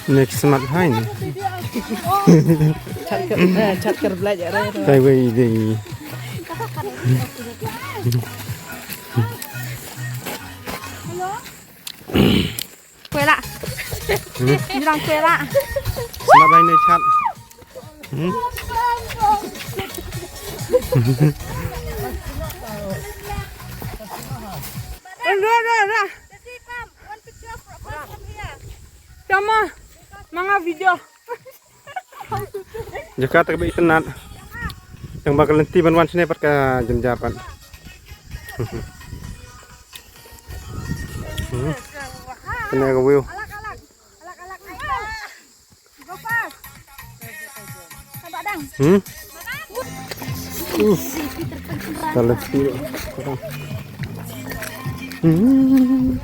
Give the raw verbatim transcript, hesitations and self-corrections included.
Next smart hai ni. Chatkar, eh, chatkar belajar. Kai wei dei. Kwela. Hmm? Jrang kwela. Smart hai ni chat. Hmm? Ra, ra, ra. Tama. Manga video. Jaka tak bi tenat. Yang bakal nanti ban wan sini pat ka jemja pat. Hmm. Kena ka view. Hmm? Uh. Kalau tu. Hmm.